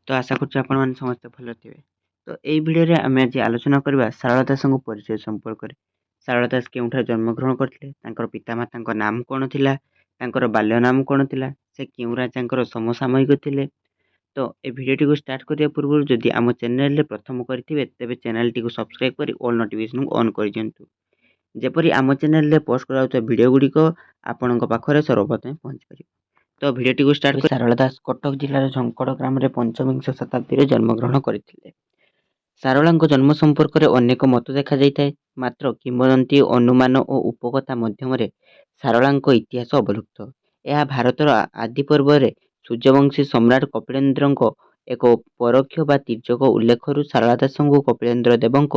ତ ଆଶା କରୁଛି ଆପଣମାନେ ସମସ୍ତେ ଭଲ ଥିବେ। ତ ଏଇ ଭିଡ଼ିଓରେ ଆମେ ଆଜି ଆଲୋଚନା କରିବା ସାରଳା ଦାସଙ୍କ ପରିଚୟ ସମ୍ପର୍କରେ। ସାରଳା ଦାସ କେଉଁଠାରେ ଜନ୍ମଗ୍ରହଣ କରିଥିଲେ, ତାଙ୍କର ପିତାମାତାଙ୍କ ନାମ କ'ଣ ଥିଲା, ତାଙ୍କର ବାଲ୍ୟ ନାମ କ'ଣ ଥିଲା, ସେ କେଉଁ ରାଜାଙ୍କର ସମସାମୟିକ ଥିଲେ। ତ ଏ ଭିଡ଼ିଓଟିକୁ ଷ୍ଟାର୍ଟ କରିବା ପୂର୍ବରୁ ଯଦି ଆମ ଚ୍ୟାନେଲରେ ପ୍ରଥମ କରିଥିବେ, ତେବେ ଚ୍ୟାନେଲଟିକୁ ସବସ୍କ୍ରାଇବ୍ କରି ଅଲ୍ ନୋଟିଫିକେସନକୁ ଅନ୍ କରିଦିଅନ୍ତୁ, ଯେପରି ଆମ ଚ୍ୟାନେଲରେ ପୋଷ୍ଟ କରାଯାଉଥିବା ଭିଡ଼ିଓ ଗୁଡ଼ିକ ଆପଣଙ୍କ ପାଖରେ ସର୍ବପ୍ରଥମେ ପହଞ୍ଚିପାରିବ। ତ ଭିଡ଼ିଓଟିକୁ ଷ୍ଟାର୍ଟ। ସାରଳା ଦାସ କଟକ ଜିଲ୍ଲାର ଝଙ୍କଡ଼ ଗ୍ରାମରେ ପଞ୍ଚବିଂଶ ଶତାବ୍ଦୀରେ ଜନ୍ମଗ୍ରହଣ କରିଥିଲେ। ସାରଳାଙ୍କ ଜନ୍ମ ସମ୍ପର୍କରେ ଅନେକ ମତ ଦେଖାଯାଇଥାଏ, ମାତ୍ର କିମ୍ବଦନ୍ତୀ, ଅନୁମାନ ଓ ଉପକଥା ମାଧ୍ୟମରେ ସାରଳାଙ୍କ ଇତିହାସ ଅବଲୁପ୍ତ। ଏହା ଭାରତର ଆଦିପର୍ବରେ ସୂର୍ଯ୍ୟବଂଶୀ ସମ୍ରାଟ କପିଳେନ୍ଦ୍ରଙ୍କ ଏକ ପରୋକ୍ଷ ବା ତୀର୍ଯ୍ୟକ ଉଲ୍ଲେଖରୁ ସାରଳା ଦାସଙ୍କୁ କପିଳେନ୍ଦ୍ର ଦେବଙ୍କ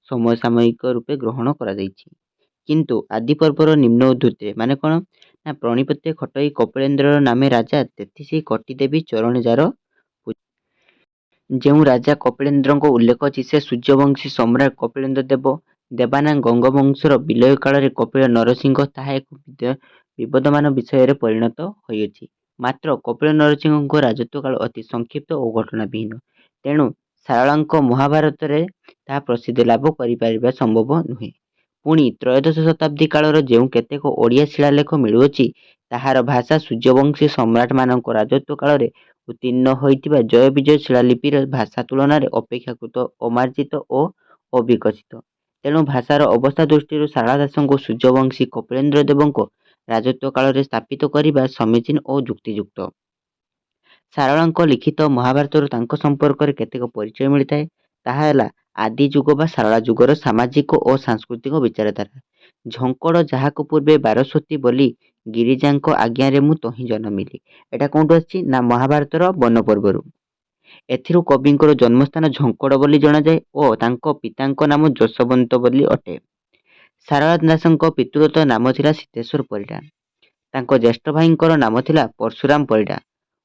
ସମସାମୟିକ ରୂପେ ଗ୍ରହଣ କରାଯାଇଛି। କିନ୍ତୁ ଆଦିପର୍ବର ନିମ୍ନ ଉଦ୍ଧୃତିରେ, ମାନେ କ'ଣ ନା, ପ୍ରଣିପତେ ଖଟଇ କପିଳେନ୍ଦ୍ରର ନାମେ ରାଜା ତେତିଶି କୋଟି ଦେବୀ ଚରଣେ ଯାର, ଯେଉଁ ରାଜା କପିଳେନ୍ଦ୍ରଙ୍କ ଉଲ୍ଲେଖ ଅଛି ସେ ସୂର୍ଯ୍ୟବଂଶୀ ସମ୍ରାଟ କପିଳେନ୍ଦ୍ର ଦେବ ଦେବାନା ଗଙ୍ଗବଂଶର ବିଲୟ କାଳରେ କପିଳ ନରସିଂହ, ତାହା ଏକ ବିବଦମାନ ବିଷୟରେ ପରିଣତ ହୋଇଅଛି। ମାତ୍ର କପିଳ ନରସିଂହଙ୍କ ରାଜତ୍ୱ କାଳ ଅତି ସଂକ୍ଷିପ୍ତ ଓ ଘଟଣାବିହୀନ। ତେଣୁ ସାରଳାଙ୍କ ମହାଭାରତରେ ତାହା ପ୍ରସିଦ୍ଧି ଲାଭ କରିପାରିବା ସମ୍ଭବ ନୁହେଁ। ପୁଣି ତ୍ରୟୋଦଶ ଶତାବ୍ଦୀ କାଳର ଯେଉଁ କେତେକ ଓଡ଼ିଆ ଶିଳାଲେଖ ମିଳୁଅଛି, ତାହାର ଭାଷା ସୂର୍ଯ୍ୟବଂଶୀ ସମ୍ରାଟମାନଙ୍କ ରାଜତ୍ୱ କାଳରେ ଉତ୍ତୀର୍ଣ୍ଣ ହୋଇଥିବା ଜୟ ବିଜୟ ଶିଳାଲିପିର ଭାଷା ତୁଳନାରେ ଅପେକ୍ଷାକୃତ ଅମାର୍ଜିତ ଓ ଅବିକଶିତ। ତେଣୁ ଭାଷାର ଅବସ୍ଥା ଦୃଷ୍ଟିରୁ ସାରଳା ଦାସଙ୍କୁ ସୂର୍ଯ୍ୟବଂଶୀ କପିଳେନ୍ଦ୍ର ଦେବଙ୍କ ରାଜତ୍ୱ କାଳରେ ସ୍ଥାପିତ କରିବା ସମୀଚୀନ ଓ ଯୁକ୍ତିଯୁକ୍ତ। ସାରଳାଙ୍କ ଲିଖିତ ମହାଭାରତରୁ ତାଙ୍କ ସମ୍ପର୍କରେ କେତେକ ପରିଚୟ ମିଳିଥାଏ। ତାହା ହେଲା ଆଦି ଯୁଗ ବା ସାରଳା ଯୁଗର ସାମାଜିକ ଓ ସାଂସ୍କୃତିକ ବିଚାରଧାରା। ଝଙ୍କଡ଼ ଯାହାକୁ ପୂର୍ବେ ବାରସ୍ୱତୀ ବୋଲି, ଗିରିଜାଙ୍କ ଆଜ୍ଞାରେ ମୁଁ ତହିଁ ଜନମିଲି। ଏଇଟା କେଉଁଠୁ ଆସିଛି ନା ମହାଭାରତର ବନପର୍ବରୁ। ଏଥିରୁ କବିଙ୍କର ଜନ୍ମସ୍ଥାନ ଝଙ୍କଡ଼ ବୋଲି ଜଣାଯାଏ ଓ ତାଙ୍କ ପିତାଙ୍କ ନାମ ଯଶୋବନ୍ତ ବୋଲି ଅଟେ। ସାରଳା ଦାସଙ୍କ ପିତୃଦତ୍ତ ନାମ ଥିଲା ସିଦ୍ଧେଶ୍ୱର ପରିଡ଼ା। ତାଙ୍କ ଜ୍ୟେଷ୍ଠ ଭାଇଙ୍କର ନାମ ଥିଲା ପରଶୁରାମ ପରିଡ଼ା।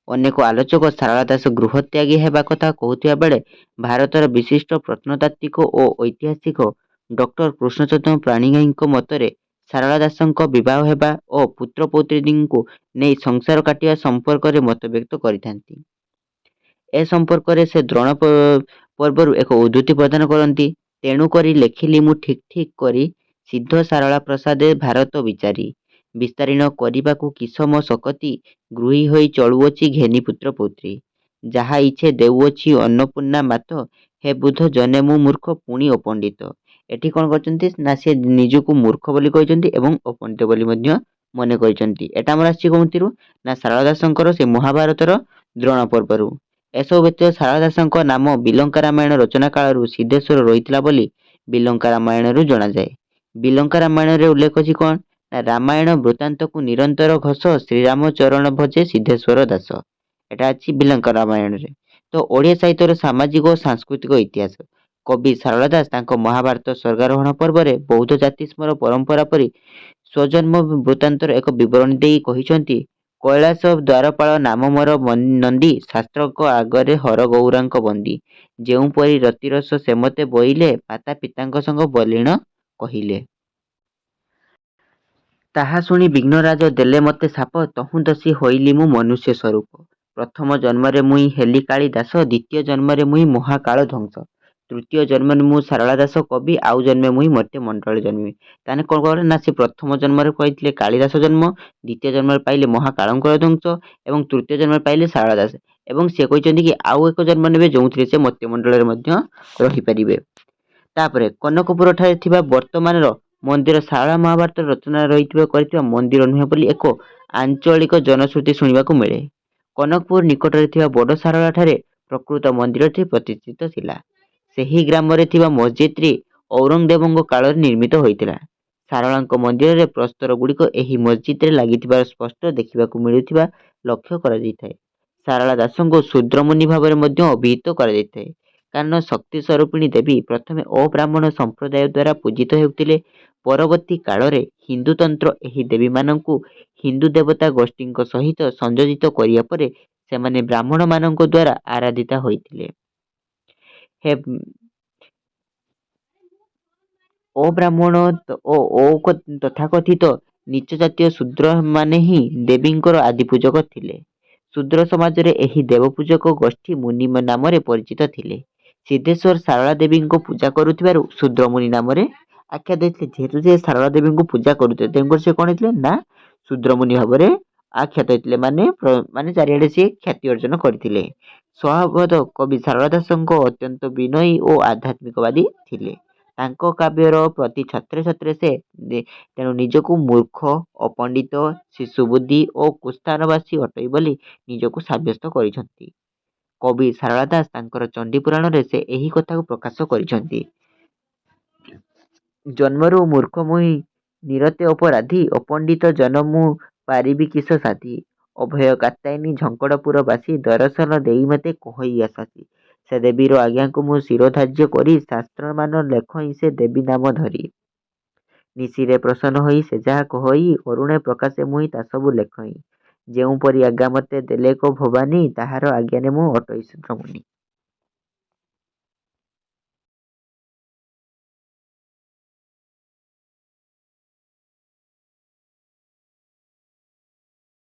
ଅନେକ ଆଲୋଚକ ସାରଳା ଦାସ ଗୃହତ୍ୟାଗୀ ହେବା କଥା କହୁଥିବା ବେଳେ ଭାରତର ବିଶିଷ୍ଟ ପ୍ରତ୍ନତାତ୍ତ୍ୱିକ ଓ ଐତିହାସିକ ଡକ୍ଟର କୃଷ୍ଣଚନ୍ଦ୍ର ପାଣିଗ୍ରାହୀଙ୍କ ମତରେ ସାରଳା ଦାସଙ୍କ ବିବାହ ହେବା ଓ ପୁତ୍ରପୌତ୍ରୀଙ୍କୁ ନେଇ ସଂସାର କାଟିବା ସମ୍ପର୍କରେ ମତବ୍ୟକ୍ତ କରିଥାନ୍ତି। ଏ ସମ୍ପର୍କରେ ସେ ଦ୍ରୋଣ ପର୍ବରୁ ଏକ ଉଦ୍ଧୃତି ପ୍ରଦାନ କରନ୍ତି। ତେଣୁ କରି ଲେଖିଲି ମୁଁ ଠିକ୍ ଠିକ୍ କରି, ସିଦ୍ଧ ସାରଳା ପ୍ରସାଦେ ଭାରତ ବିଚାରି। ବିସ୍ତାରିଣ କରିବାକୁ କିସ ମୋ ଶକତି, ଗୃହୀ ହୋଇ ଚଳୁଅଛି ଘେନି ପୁତ୍ର ପୌତ୍ରୀ। ଯାହା ଇଚ୍ଛେ ଦେଉଅଛି ଅନ୍ନପୂର୍ଣ୍ଣା ମାତ, ହେ ବୁଧ ଜନେ ମୁଁ ମୂର୍ଖ ପୁଣି ଅପଣ୍ଡିତ। ଏଠି କ'ଣ କରିଛନ୍ତି ନା ସେ ନିଜକୁ ମୂର୍ଖ ବୋଲି କହିଛନ୍ତି ଏବଂ ଅପଣ୍ଡିତ ବୋଲି ମଧ୍ୟ ମନେ କରିଛନ୍ତି। ଏଟା ଆମର ଆସିଛି କେଉଁଥିରୁ ନା ସାରଳା ଦାସଙ୍କର ସେ ମହାଭାରତର ଦ୍ରୋଣ ପର୍ବରୁ। ଏସବୁ ବ୍ୟତୀତ ସାରଳା ଦାସଙ୍କ ନାମ ବିଲଙ୍କା ରାମାୟଣ ରଚନା କାଳରୁ ସିଦ୍ଧେଶ୍ୱର ରହିଥିଲା ବୋଲି ବିଲଙ୍କା ରାମାୟଣରୁ ଜଣାଯାଏ। ବିଲଙ୍କା ରାମାୟଣରେ ଉଲ୍ଲେଖ ଅଛି କ'ଣ ନା, ରାମାୟଣ ବୃତ୍ତାନ୍ତକୁ ନିରନ୍ତର ଘୋଷ, ଶ୍ରୀରାମ ଚରଣ ଭଜେ ସିଦ୍ଧେଶ୍ୱର ଦାସ। ଏଟା ଅଛି ବିଲଙ୍କା ରାମାୟଣରେ। ତ ଓଡ଼ିଆ ସାହିତ୍ୟର ସାମାଜିକ ଓ ସାଂସ୍କୃତିକ ଇତିହାସ। କବି ସାରଳା ଦାସ ତାଙ୍କ ମହାଭାରତ ସ୍ୱର୍ଗାରୋହଣ ପର୍ବରେ ବୌଦ୍ଧ ଜାତିସ୍ମର ପରମ୍ପରା ପରି ସ୍ୱଜନ୍ମ ବୃତ୍ତାନ୍ତର ଏକ ବିବରଣୀ ଦେଇ କହିଛନ୍ତି, କୈଳାସ ଦ୍ୱାରପାଳ ନାମ ମୋର ନନ୍ଦୀ, ଶାସ୍ତ୍ରଙ୍କ ଆଗରେ ହର ଗୌରାଙ୍କ ବନ୍ଦୀ। ଯେଉଁପରି ରତିରସ ସେ ମତେ ବୋଇଲେ, ମାତା ପିତାଙ୍କ ସଙ୍ଗ ବଲିଣ କହିଲେ। ତାହା ଶୁଣି ବିଘ୍ନରାଜ ଦେଲେ ମୋତେ ଶାପ, ତହୁଁ ଦୋଷୀ ହୋଇଲି ମୁଁ ମନୁଷ୍ୟ ସ୍ୱରୂପ। ପ୍ରଥମ ଜନ୍ମରେ ମୁହିଁ ହେଲି କାଳି ଦାସ, ଦ୍ୱିତୀୟ ଜନ୍ମରେ ମୁହିଁ ମହାକାଳ ଧ୍ୱଂସ। ତୃତୀୟ ଜନ୍ମରେ ମୁଁ ସାରଳା ଦାସ କବି, ଆଉ ଜନ୍ମେ ମୁହିଁ ମର୍ତ୍ତ୍ୟ ମଣ୍ଡଳରେ ଜନ୍ମିବି। ତାହେଲେ କ'ଣ କଲେ ନା ସେ ପ୍ରଥମ ଜନ୍ମରେ କହିଥିଲେ କାଳିଦାସ ଜନ୍ମ, ଦ୍ୱିତୀୟ ଜନ୍ମରେ ପାଇଲେ ମହାକାଳଙ୍କର ଧ୍ୱଂସ ଏବଂ ତୃତୀୟ ଜନ୍ମରେ ପାଇଲେ ସାରଳା ଦାସ। ଏବଂ ସେ କହିଛନ୍ତି କି ଆଉ ଏକ ଜନ୍ମ ନେବେ, ଯେଉଁଥିରେ ସେ ମର୍ତ୍ତ୍ୟମଣ୍ଡଳରେ ମଧ୍ୟ ରହିପାରିବେ। ତାପରେ କନକପୁର ଠାରେ ଥିବା ବର୍ତ୍ତମାନର ମନ୍ଦିର ସାରଳା ମହାଭାରତ ରଚନା ରହିଥିବା କରିଥିବା ମନ୍ଦିର ନୁହେଁ ବୋଲି ଏକ ଆଞ୍ଚଳିକ ଜନଶ୍ରୁତି ଶୁଣିବାକୁ ମିଳେ। କନକପୁର ନିକଟରେ ଥିବା ବଡ଼ ସାରଳା ଠାରେ ପ୍ରକୃତ ମନ୍ଦିରଟି ପ୍ରତିଷ୍ଠିତ ଥିଲା। ସେହି ଗ୍ରାମରେ ଥିବା ମସଜିଦଟି ଔରଙ୍ଗଦେବଙ୍କ କାଳରେ ନିର୍ମିତ ହୋଇଥିଲା। ସାରଳାଙ୍କ ମନ୍ଦିରରେ ପ୍ରସ୍ତର ଗୁଡ଼ିକ ଏହି ମସଜିଦରେ ଲାଗିଥିବାର ସ୍ପଷ୍ଟ ଦେଖିବାକୁ ମିଳୁଥିବା ଲକ୍ଷ୍ୟ କରାଯାଇଥାଏ। ସାରଳା ଦାସଙ୍କୁ ଶୂଦ୍ରମୁନି ଭାବରେ ମଧ୍ୟ ଅଭିହିତ କରାଯାଇଥାଏ, କାରଣ ଶକ୍ତି ସ୍ୱରୂପିଣୀ ଦେବୀ ପ୍ରଥମେ ଅବ୍ରାହ୍ମଣ ସମ୍ପ୍ରଦାୟ ଦ୍ୱାରା ପୂଜିତ ହେଉଥିଲେ। ପରବର୍ତ୍ତୀ କାଳରେ ହିନ୍ଦୁତନ୍ତ୍ର ଏହି ଦେବୀମାନଙ୍କୁ ହିନ୍ଦୁ ଦେବତା ଗୋଷ୍ଠୀଙ୍କ ସହିତ ସଂଯୋଜିତ କରିବା ପରେ ସେମାନେ ବ୍ରାହ୍ମଣମାନଙ୍କ ଦ୍ୱାରା ଆରାଧିତା ହୋଇଥିଲେ। ହେ ଅବ୍ରାହ୍ମଣ ଓ ତଥାକଥିତ ନୀଚ ଜାତୀୟ ଶୂଦ୍ରମାନେ ହିଁ ଦେବୀଙ୍କର ଆଦିପୂଜକ ଥିଲେ। ଶୂଦ୍ର ସମାଜରେ ଏହି ଦେବପୂଜକ ଗୋଷ୍ଠୀ ମୁନି ନାମରେ ପରିଚିତ ଥିଲେ। ସିଦ୍ଧେଶ୍ୱର ଶାରଳା ଦେବୀଙ୍କୁ ପୂଜା କରୁଥିବାରୁ ଶୂଦ୍ରମୁନି ନାମରେ ଆଖ୍ୟା ଦେଇଥିଲେ। ଯେହେତୁ ସେ ଶାରଳା ଦେବୀଙ୍କୁ ପୂଜା କରୁଥିଲେ, ତେଣୁକରି ସେ କ'ଣ ହେଇଥିଲେ ନା ଶୂଦ୍ରମୁନି ଭାବରେ ଆଖ୍ୟାତ ହେଇଥିଲେ, ମାନେ ଚାରିଆଡ଼େ ସିଏ ଖ୍ୟାତି ଅର୍ଜନ କରିଥିଲେ। ସ୍ୱଭାବତଃ କବି ଶାରଳା ଦାସଙ୍କ ଅତ୍ୟନ୍ତ ବିନୟୀ ଓ ଆଧ୍ୟାତ୍ମିକବାଦୀ ଥିଲେ। ତାଙ୍କ କାବ୍ୟର ପ୍ରତି ଛତ୍ରେ ଛତ୍ରେ ସେ ତେଣୁ ନିଜକୁ ମୂର୍ଖ, ଅପଣ୍ଡିତ, ଶିଶୁବୁଦ୍ଧି ଓ କୁସ୍ଥାନବାସୀ ଅଟଇ ବୋଲି ନିଜକୁ ସାବ୍ୟସ୍ତ କରିଛନ୍ତି। କବି ଶାରଳା ଦାସ ତାଙ୍କର ଚଣ୍ଡୀ ପୁରାଣରେ ସେ ଏହି କଥାକୁ ପ୍ରକାଶ କରିଛନ୍ତି। ଜନ୍ମରୁ ମୂର୍ଖ ମୁହିଁ ନିରତେ ଅପରାଧୀ, ଅପଣ୍ଡିତ ଜନ ମୁଁ ପାରିବି କିସ ସାଧି। ଅଭୟ କାତ୍ୟାୟିନୀ ଝଙ୍କଡ଼ପୁର ବାସୀ, ଦରଶନ ଦେଇ ମୋତେ କହଇ ଆଶ୍ୱାସୀ। ସେ ଦେବୀର ଆଜ୍ଞାକୁ ମୁଁ ଶିରୋଧାର୍ଯ୍ୟ କରି, ଶାସ୍ତ୍ରମାନ ଲେଖଇ ସେ ଦେବୀ ନାମ ଧରି। ନିଶିରେ ପ୍ରସନ୍ନ ହୋଇ ସେ ଯାହା କହଇ, ଅରୁଣେ ପ୍ରକାଶେ ମୁହିଁ ତା ସବୁ ଲେଖଇ। ଯେଉଁପରି ଆଜ୍ଞା ମୋତେ ଦେଲେକ ଭବାନୀ, ତାହାର ଆଜ୍ଞାରେ ମୁଁ ଅଟଇ ଶୂଦ୍ରମୁନି।